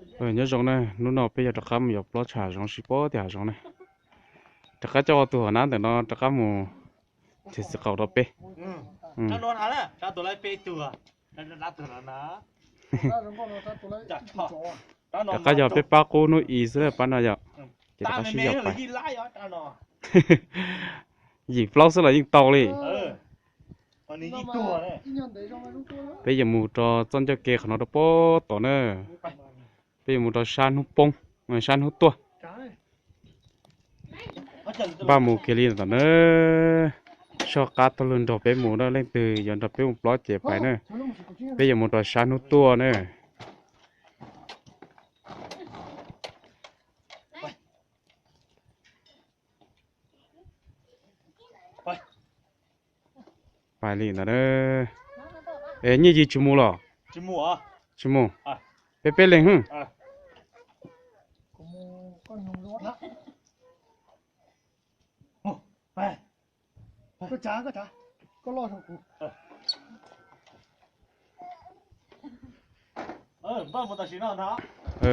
Nyob zoo na, hnub no peb yuav rov qab mus yos plob tshaj hav zoov, sib pab tias hav zoov na. Rov qab coj tus hom nab ntawm no rov qab mus txiav txiv qaum rau peb. Rov qab yog peb pab qub hnub i xwb pab no yom. Ces rov qab sib yos pais. Yim plaub xwb los yeej tau li. Peb yuav mus rau txoj ncauj ke qhov no rau pem tod na. Peb yuav mus rau sab hnub poob, sab hnub tuaj. Npaj mus kiag li tom na. Soj qab tuaj lug nrog peb mus na, leej twg yuav nrog peb mus plob ces pais na. Peb yuav mus rau sab hnub tuaj na. Pais li ntawd. Es Nyiaj Yig tsis mus los? Tsis mus. Peb peb leeg hwb.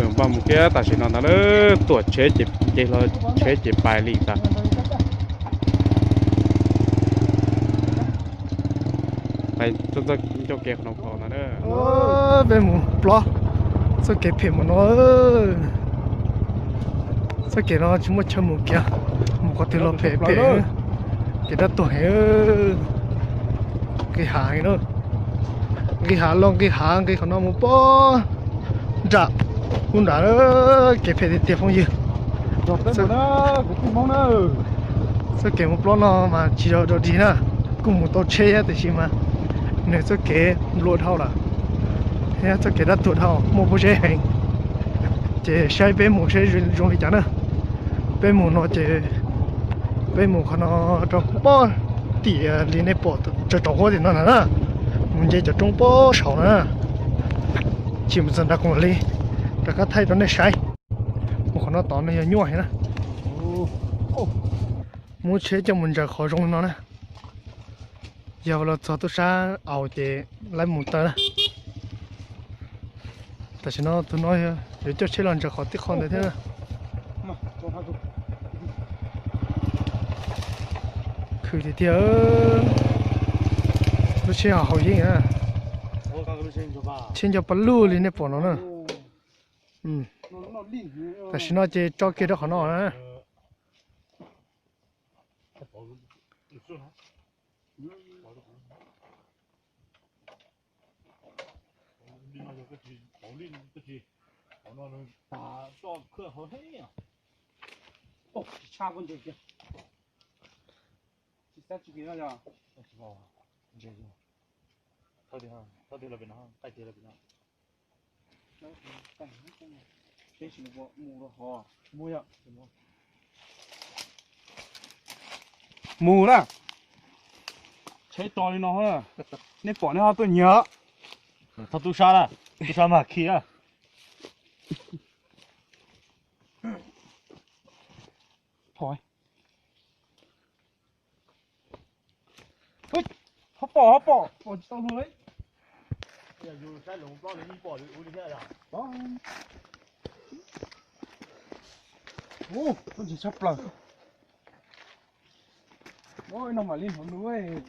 Npaj mus kiag tam sim no ntag lawm, tuam tsheb ces nce hlo tsheb ces pais li ntag. Peb mus plob, txoj kev phem mus no, txoj kev no tsis muaj chaw mus kiag, mus qhov twg los phem phem, kev dab tuag heev. Nqis hav heev na, nqis hav los nqis hav, nqis qhov no mus plob nram ub nrad, kev phem tiag tiag phooj ywg. Txoj kev mus plob no mas tsis yog dog dig na, kuj mus tau tsheb thiab tiam sis mas nws txoj kev nplua dhau lawm, thiab txoj kev dab tuag dhau, muaj pob zeb heev. Ces saib peb mus saib zoo li cas na. Peb mus no ces peb mus qhov no rau pem tim li nej pom tsaus tsaus huab tim no na, mus nce cov roob pem saud na. Tsis mus txog nram Koos Lim, rov qab thaij rau nej saib. Mus qhov no tod no yog nyuaj heev na. Muab tsheb coj mus ntsaws qhov zoo li no na. Yog los txog tuaj sab aus ces lawv mus taw na. Tam sim no tus no yuav coj tsheb los ntsaws qhov tib qho ntawd thiab na. Khwv tiag tiag, lub tsheb haum yeej na. Tsheb nco pa luj li nej pom no na. Tam sim no ces tso kiag rau qhov no na. Mus na, tsheb to li no, nej pom nej ho tuaj nyiag. Thaub tub sab na, tub sab mas khi na. Ho pom, ho pom, pom tsis tau luag li. Ub, txog tshaj plaws. No mam li hnov nws.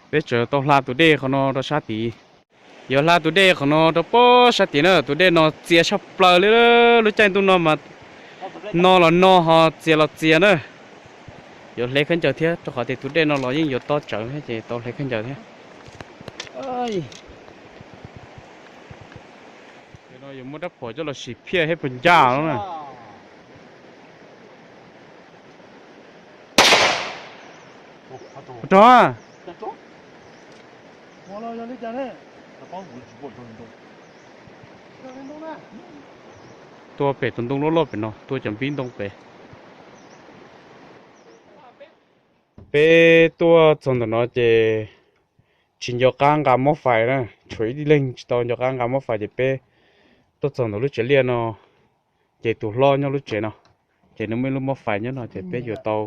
Peb tseem tau hla tus dej qhov no rau sab tid. Yuav hla tus dej qhov no rau pem sab tid na, tus dej no txias tshaj plaws li. Lub caij ntuj no mas no los no ho txias los txias na. Yuav hle khaub ncaws thiab rau qhov tias tus dej no los yeej yuav tob tsawv thiab ces tau hle khaub ncaws thiab. No yuav muab rab phom coj los sim phiaj thiab puas ncaj no na. Rog, tua pem tus ntoo loj loj pem no, tua cov npib ntoo pem. Peb tuaj txog ntawm no ces tsis nco qab nqa mob fais na, tshuav ib leeg tsis tau nco qab nqa mob fais ces peb tuaj txog ntawm lub tsev liaj no, ces tus hlob nyob lub tsev no, ces nws muaj ib lub mob fais nyob no ces peb yuav tau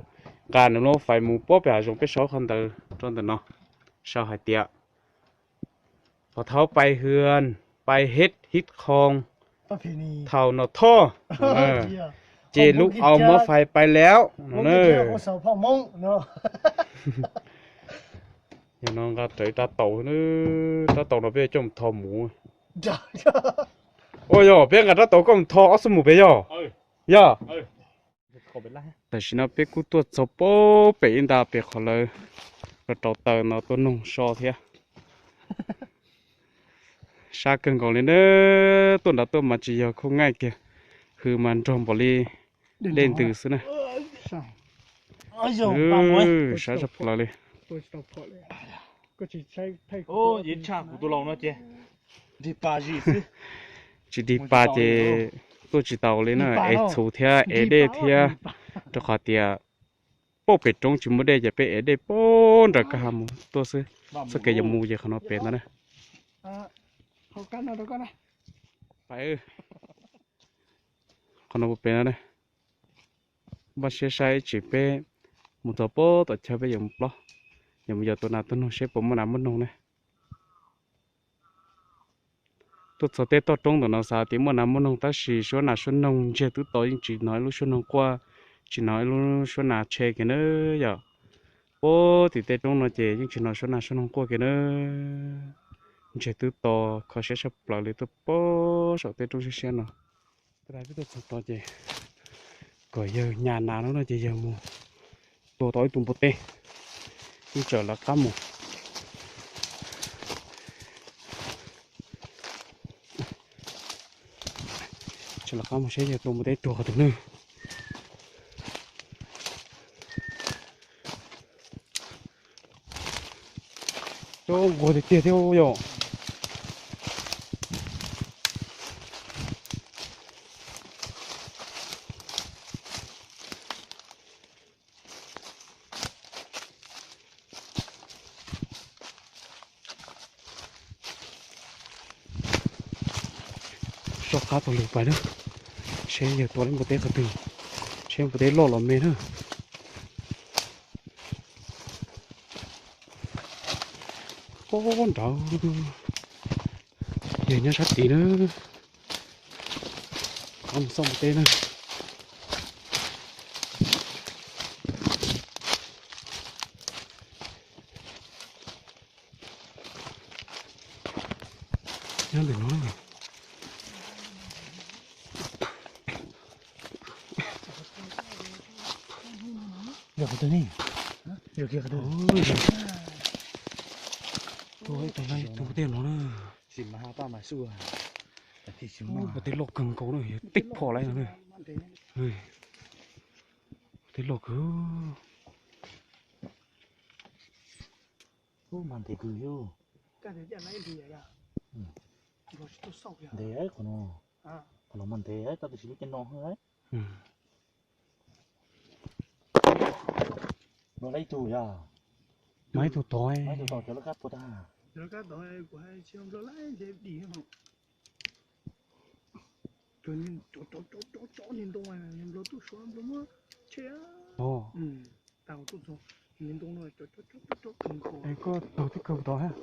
nqa nws lub mob fais mus puag pem hav zoov peb sau qhov ntawd rau ntawm no, sau hais tias Pov thaub pais hwm, pais hib hib qho, thaum no thoj, ces lub au mab fais pais lawm no. Yog no nqa rawv rab taus, rab taus no peb coj mus tho mus. Ua yog peb nqa rab taus koj mus tho ob xuab mus pem yog? Yog. Tam sim no peb kuj tuaj txog pem ib nta pem qhov lawv rau taws no tuaj noog so thiab. Sab kawg nkaus li na, tuaj nrad tuaj mas tsis yog khuj nqaij kiag, hwm mas nrog npaum li dej ntws xwb na. Sab tshaj plaws li. Tsis dig pa ces tuaj tsis tau li na, ev txhuv thiab ev dej thiab, rau qhov tias pem roob tsis muaj dej ces peb ev dej pem nram kwj ha mus tuaj xwb. Txoj kev yuav mus ces qhov no pem ntag na. Qhov no pem ntag na. Npaj siab saib ib tsam peb mus txog pem tom chaw peb yuav mus plob, yuav mus yos tus nas tuaj noog seb puas muaj nas muaj noog ne. Tuaj txog tej toj roob ntawm no xav tias muaj nas muaj noog tab sis suab nas suab noog ntsiag twb to yeej tsis hnov ib lub suab noog quaj, tsis hnov ib lub suab nas tshe kiag na yom. Puag tim tej roob no ces yeej tsis hnov suab nas suab noog quaj kiag na. Ntsiag twb to, kho siab tshaj plaws li tuaj pem saum tej roob siab siab no. Twb txog tod ces kom yawg nyas nas no no ces yawg mus tua tau ib tug npua teb, yeej tseem lawv qab mus. Tseem lawv qab mus seb yawg tua npua teb tuag qhov twg nawb. Cov nquag tiag tiag thiab yom. Soj qab tau lug pais na, seb yawg tua lub npua teb qhov twg, seb npua teb loj los me na. Pob nrad, yawg nyob sab tid na, qab mus xauj npua teb na. Nyob ntawm no. Yog qhov twg ne? Yog kiag qhov twg? Tus, tus, tus tej no na. Ub, tej loj kawg nkaus na, yog tej phom lawm no na. Tej loj kawg. Ub, mas ntev kawg yog. Ntev qhov no, qhov no mas ntev tab sis lub caij no. Mas ib tug yog, mas ib tug tod, mas ib tug tod cov lawv kab puas tag. Es koj taug tib kawg tod thiab.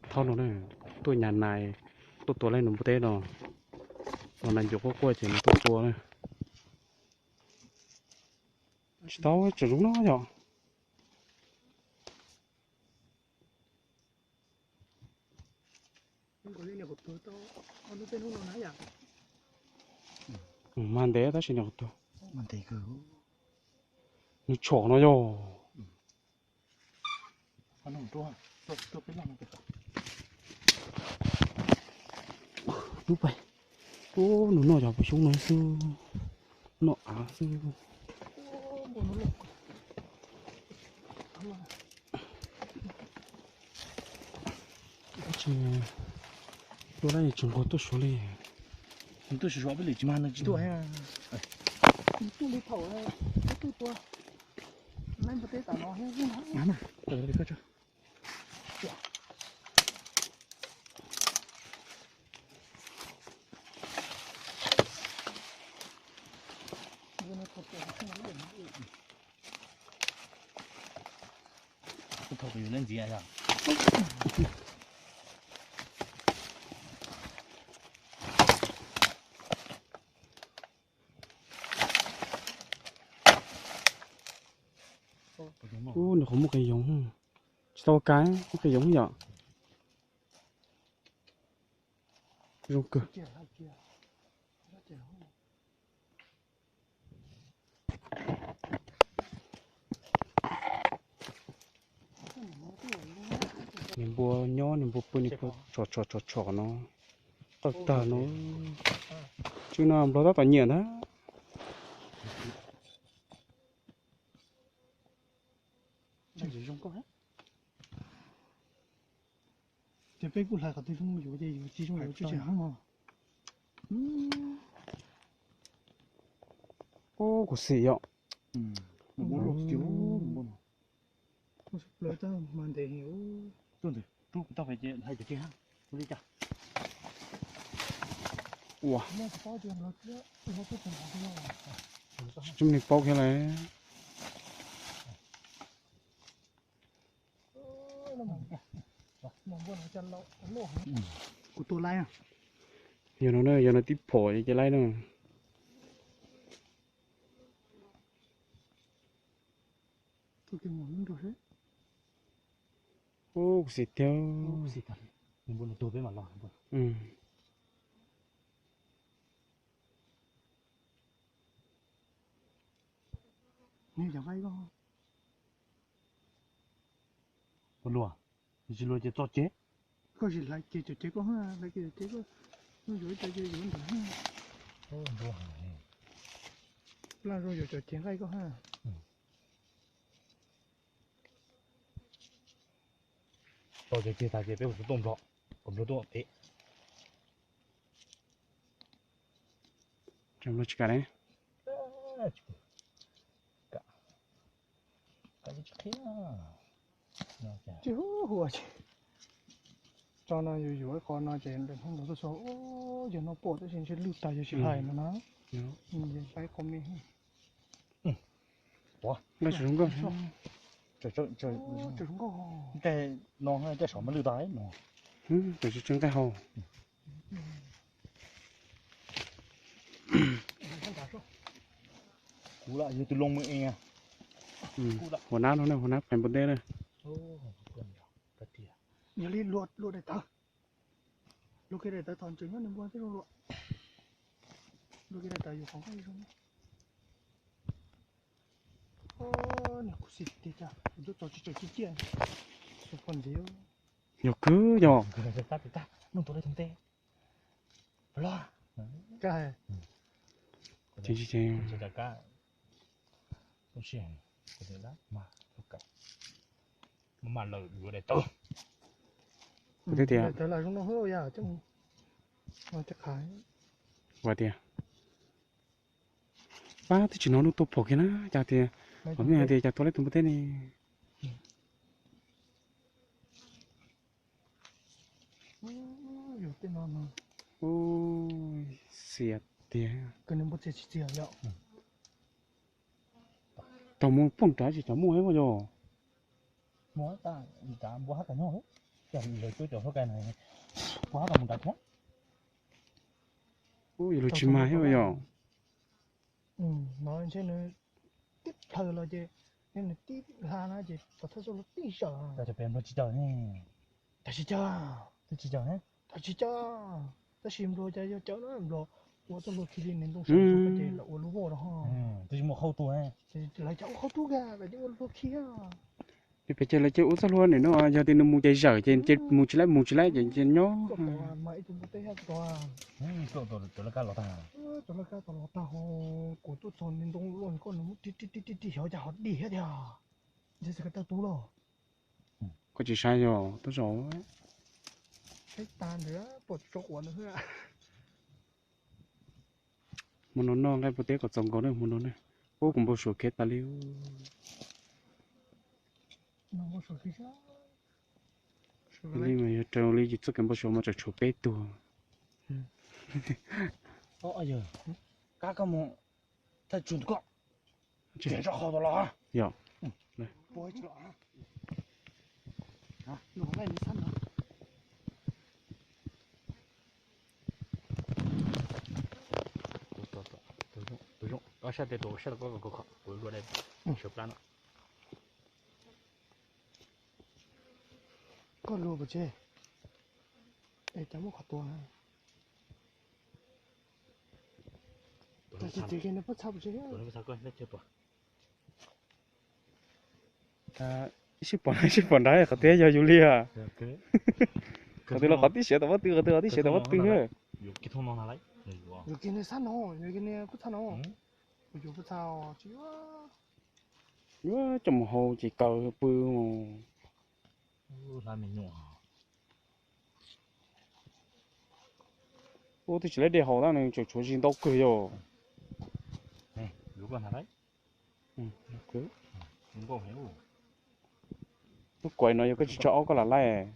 Thaum no tuaj nyas nas, tuaj tua lub npua teb no, los nas ncuav quaj quaj ces nws tuaj tua na. Tsis tau, tseem zoo no yom. Mas ntev tab sis nws qhov twg, nws tshom no yog. Tub pais, ub, nws noj cov pua xyoob no xwb, noj av xwb. Tuaj lawm tsis nquag tuaj suav li. Tuaj suav peb lwm tsis mas nws tsis tuaj. Tuaj li thaum tuaj tua, lawv npua teb tam no thiab. Thaum yus lawv ntxiv yog. Ub, nws qhov muaj qee yoov, tsis tau ka, muaj qee yoov yom. Zoo kawg. Niag npua nyob, niag npua pw, niag npua tshom tshom tshom tshom no, qawj tag no. Tswb no nplog tab tom nyiam ntag. Ces peb kuj hlais qhov twg zoo yuav ces yus tsis zoo yuav tsis tsis hab mog. Ub, kuv xim yom. Ua, tsis muaj neeg paub thiab lawm. Kuv tua laib. Yog no na, yog no tib phom ces laib na. Ub, kuv xim tiag. Ua luaj, tsis luaj ces txoj ceg. Koj tsis hlais ces cov ceg koj, hlais ces cov ceg koj, yuav ib co ces yuav ntawd. Plaj zoo yuav cov ceg nqaij koj ha. Tau cov ceg tas ces peb ua tus tuaj nplog, kom nplog tuaj pem. Tsis kam ne. Tsis hu hu tso no, yus yuav qhov no ces yog no pom tab sis ntshe lwj tas yog tsis hais no na. Ua, lawv tseem zoo nkauj. Nqaij no, nqaij saum mas lwj tas no. Tam sis tsw nqaij hau. Kuv lam yug tus loo mus ev. Hua nab no ne, hua nab qees npua teb na. Yog li luaj daim tawv. Luaj kiag daim tawv thaum ntses nyob nws npua thiaj zoo luaj. Luaj kiag daim tawv yus qhov nqaij zoo. Niag kuv xim tiag cas kuv tuaj txog tsis tseem ciaj ciaj. Xyov poj ntxwv. Yog kwv yog. Nug tus lawv tus teb. Los. Ces ces kuv thiaj tias, ua tias, pab twb tsis hnov lub tuaj phom kiag na, cas tias, qhov me hais tias cas tua lawv tus npua teb ne. Xiam tiag. Tau mus poj nrad tsis tau muaj yog. Yog lug tsis mag thiab yog. No ntshe nws tib plhaws los ces, nws tib hla na ces tom thawj txoj lug tib zawm. Tsis caw, tsis caw, tsis caw, tsis caw. Tab sis nplog cas yog cawv na, nplog ua txoj hlua khi li nws ntoo saum ces lawv ua lub voj rau ho. Lawv cas ua qhauv tub kag, lawv cia ua hlua khi. Peb pem ces lawv cia ua txoj hlua nim no yog tias nws mus ces zawm ces mus tsis laib mus tsis laib ces nyob. Cov laj kab los tag ho, kuv tuaj txog ntoo luaj koj nws muab ri ri ri ri xyov cas ho dig thiab tiag. Ntshe xav ka tawg tub los. Koj tsis saib yog tub zaum. Saib tas ntawd pom tso quav ntawd. Hmo no noj nqaij npua teb kom txaus nkaus na, hmo no na. Ub, kuv npau suav khiav tas li. Li mas yog raws li yus txoj kev npau suav mas tseem tshuav peb tug. Kab koj mus thaj tsug koj, tso qhov los. Yog. Tus zoo, tus zoo, koj saib tes tus saib tus koj, kuv luaj dej sawv plab no. Koj luaj pov tseg, es cov muab qhov tua. Tus txiv txiv kiag nws pub txhab pov tseg. Ib sij pom, ib sij pom nrad qhov twg yog yus li a. Qhov twg los qhov tib siav tom pob tw, qhov twg los tib siav tom pob tw. Yuav kiag nws sab no, yuav kiag nws pub txhab no. Kuv yuav pub txhab tsis yuav. Yuav coj mus hau ces kaw pw mus. Ub, twb tsis laib dej haus tab nws tseem tshuav zis ntau kawg yog. Lub kuaim no yog koj tsis tso ob koj lam laij.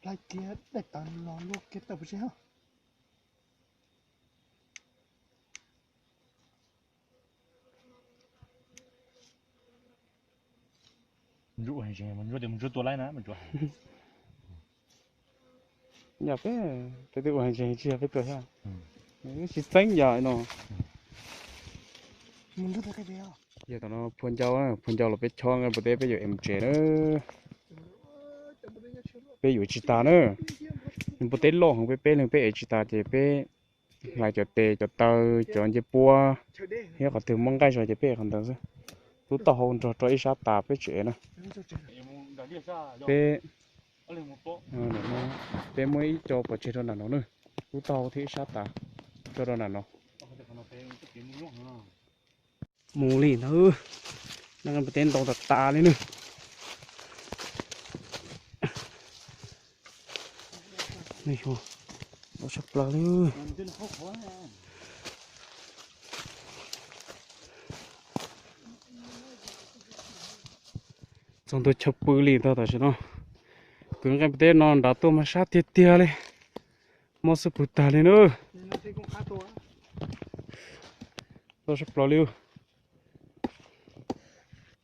Laij kiag daim tawv los luaj kiag tawm pov tseg. Yog peb, peb twb ua heev tsis yog peb tuaj thiab. Tsis txeeb yog no. Yog tom no phua ncau, phua ncau los peb chob nqaij npua teb peb yuav em tsev na. Peb yuav tsis tas na. Nqaij npua teb loj heev, peb peb leeg peb ev tsis tas ces peb hlais cov tes cov taw cov ncej puab thiab qhov twg muaj nqaij zog ces peb ev qhov ntawd xwb. Tub taub hau nrog rau ib sab tas peb tsis ev na. Peb, peb muab ib co pov tseg rau nram no na. Tub taub hau thiab ib sab tas tso rau nram no. Mus li ntawd, nqaij npua teb ntau tas tas li na. Ntau tshaj plaws li. Txog ntua chaw pw li ntag tam sim no. Kwv nqaij npua teb no nrad tuaj mas sab tiag tiag li. Mob xub pwg tag li na. Ntau tshaj plaws li.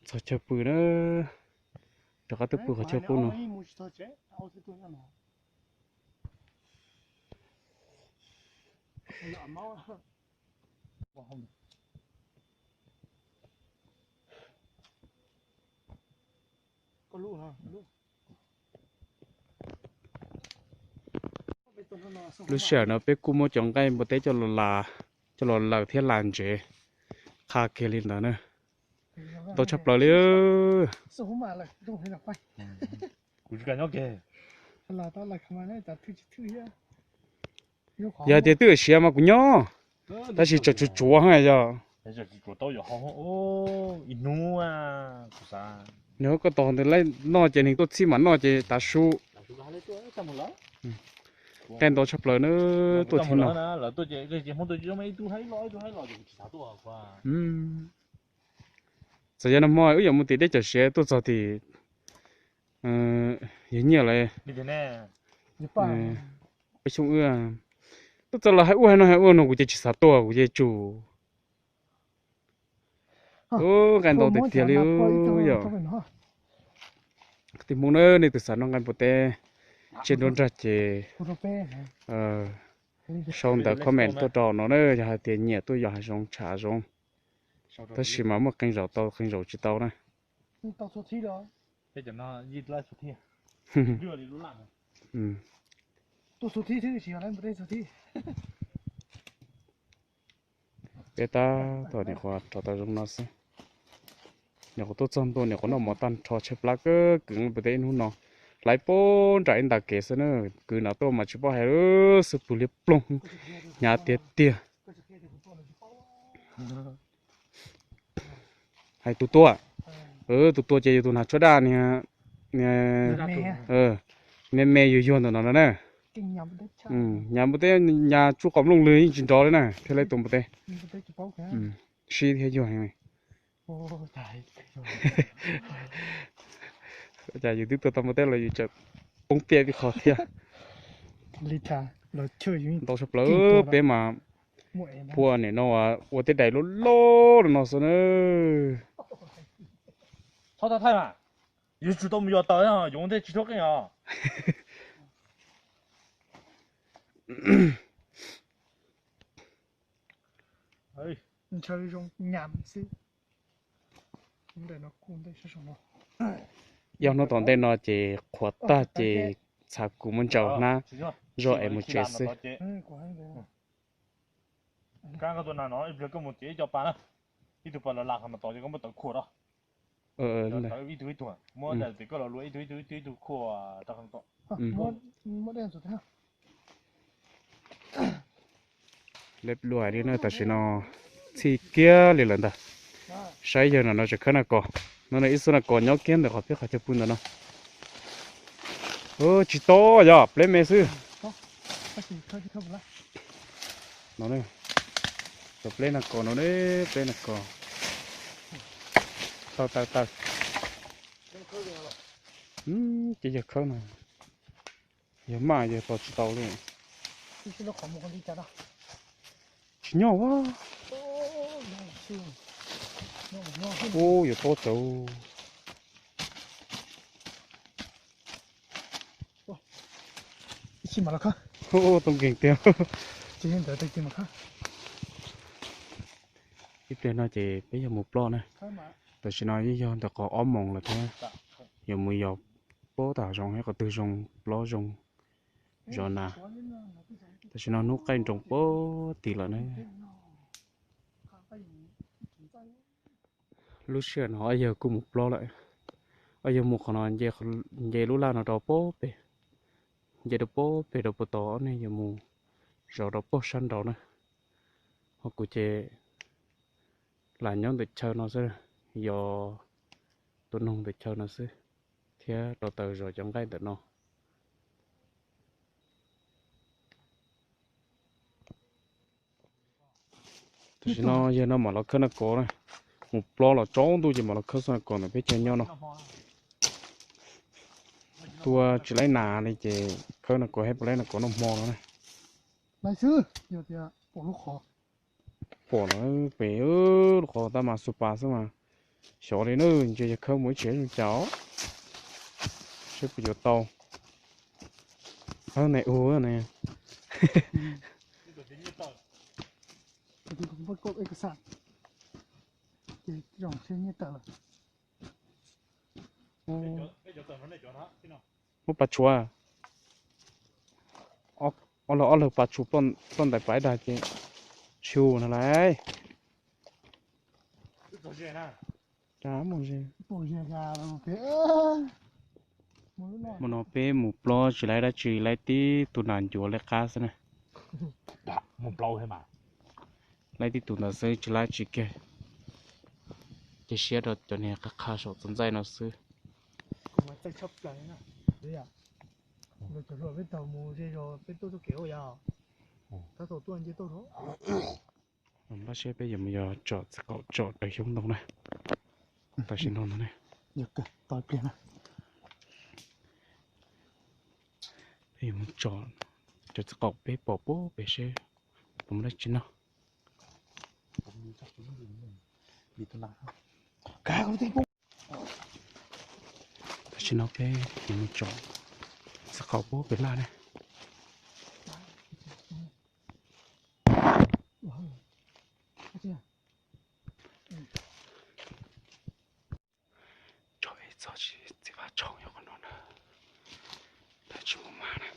Txog chaw pw na. Rov qab tuaj pw qhov chaw qub no. Lub sij hawm no peb kuj muab cov nqaij npua teb coj los la, coj los laws thiab la ntsev qha kiag li ntawd na. Ntau tshaj plaws li. Kuv tsis kam nyob ke. Yog tias twb siav mas kuv nyob, tab sis tseem tsuav tsuav yog. Nws koj tos ntawd laib noj ces neeg tuaj txhij mam noj ces tav su. Nqaij ntau tshaj plaws na, tuaj thiab no. Txawm yog nag hmo wb yuav mus tim deb cawm siav tuaj txog tim yawg Nyiaj lawv peb xyoo wb tuaj txog los hais ua hais no hais ua no kuv ces tsis xav tuaj kuv ces tsum. Nqaij ntau tiag tiag li yom. Kwv tij Hmoob na, nej tus xav noj nqaij npua teb tsiaj nruab nrag ces sau ntawv comment tuaj rau no na, yog hais tias nyiam tuaj yos hav zoov tsham hav zoov, tab sis mas muaj qee zaum tau qee zaum tsis tau na. Peb tab tom nyuam qhuav rov tau zoo no xwb. Nyuam qhuav tuaj txog ntua nyuam qhuav noj mov tag nrho tshaib plab kawg, kwv nqaij npua teb ib hnub no, hlais puag nram ib nta kev xwb na. Kwv nram tuaj mas tsis paub hais, xub pwg liab ploog, hnyav tiag tiag. Hais tus tua, tus tua ces yog tus hnav tshuaj daj niag, me me yuag yuag ntawm no no na. Nyas npua teb, nyas tsuj qos nplooj lwg yeej tsis nrov li na, thiaj li tus npua teb sib thiab yuag heev. Cas yus twb tuaj tau npua teb los yus tseem poob piam ib qho thiab. Ntau tshaj plaws peb mas phua nim no ua tej daim loj loj no xwb na. Thaij mas, yuav tsum tau mus yos taws, yoov ntej tsis tshua qeej os. Ntshaw zoo nyam xwb. Yog hnub tom ntej no ces qhuav tag ces txhaj kuv muab ntsaws hnab zog es mus tsev xwb. Kab koj tus nag no ib pliag koj mus tiav ib co pas na, ib tug pas los lam qhov no tod ces koj muab tawv khuam rau. Tawv ib tug ib tug, muab daim tim koj los luas ib tug ib tug ib tug ib tug khuam rau qhov no tod. Leb luaj li na, tam sim no txhij kiag li lawm ntag. Saib yawg no no tseem khawb naj kos, no no ib xub naj kos nyob kiag ntawm qhov peb qhov chaw pw ntawm no. Tsis tau, yog pleb me xwb. No, cov pleb naj kos no, pleb naj kos. Tau tau tau. Ces yawg khawb no, yawg maj yawg tos tsis tau li. Tsis nyob a. Ub, yuav tob tsawv. Too nkeeg tiag. Ib pliag no ces peb yog mus plob na. Tam sim no yeej yog ntawm qhov ob moos lawm thiab. Yuav mus yos plob tam zoov, qhov twg zoo plob zoo zov nas. Tam sim no hnub qaij nroos pem tid lawm na. Lub sij hawm no ob yawg kuj mus plob lawm. Ob yawg mus qhov no nce lub laj no rau pem, nce rau pem rau puag tod, ob neeg yuav mus zov rau pem sab nraud na. Ho kuv ces lam nyob ntawm chaw no xwb, yog tua noog ntawm chaw no xwb, thiab rau taws zov cov nqaij ntawm no. Tam sim no yawg no mam los khawb naj kos na. Mus plob los tsaus ntuj ces mam los khawb xub naj kos ntawm peb chaw nyob no. Tuaj tsis laib nas li ces khawb naj kos thiab puas laib naj kos noj hmo no na. Pom lawm pem lub qhov tab mas xu pas xwb mas. Xyov li na, ntshe yawg khawb mus ib tsam zoo cas os. Seb puas yuav tau. Nais u ne. Muab pas tshuav. Ob los ob leeg pas tshuav ploj ntais pas ib dag ces tsis hu no lauj. Hmo no peb mus plob tsis laib dab tsi, laib tib tug nas ncuav lej qab xwb na. Laib tib tug ntawd xwb tsis laib tsis kiag. Cia siab rau cov niag qab qha saum txoj ntxaij no xwb. Npaj siab peb yuav mus yos txiv qaum tsom raws xyoob ntoo na. Tam sim no no ne, peb yuav mus tsom cov txiv qaum peb pom puag pem seb puas muaj dab tsi noj. Tam sim no peb yuav mus tsom txiv qaum puag pem laj ne. Tso ib txoj txiv vaj tshooj yog qhov no na, tab tsis muaj mas na.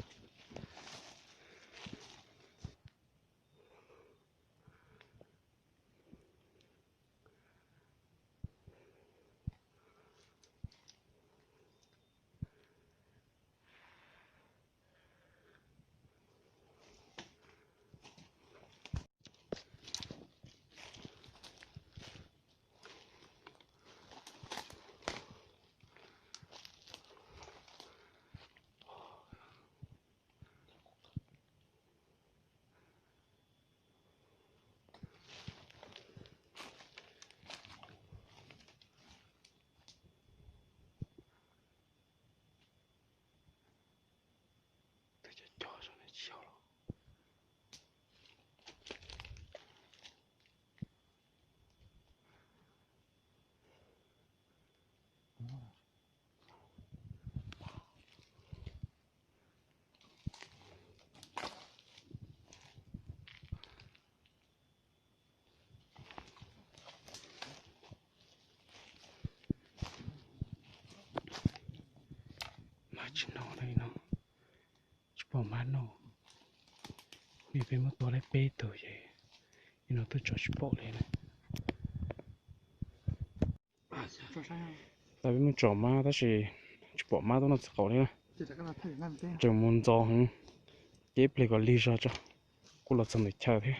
Tsis noj li no, tsis pom mab noj. Vim peb muab tua laib peb tug ces nim no twb tso tsis pom li na. Tab peb mus tsom mab tab sis tsis pom mab tuaj noj txiv qaub li na. Tseem mus ntxov heev, ces ib pliag kom lig zog tso kuj los txog ntawm chaw thiab.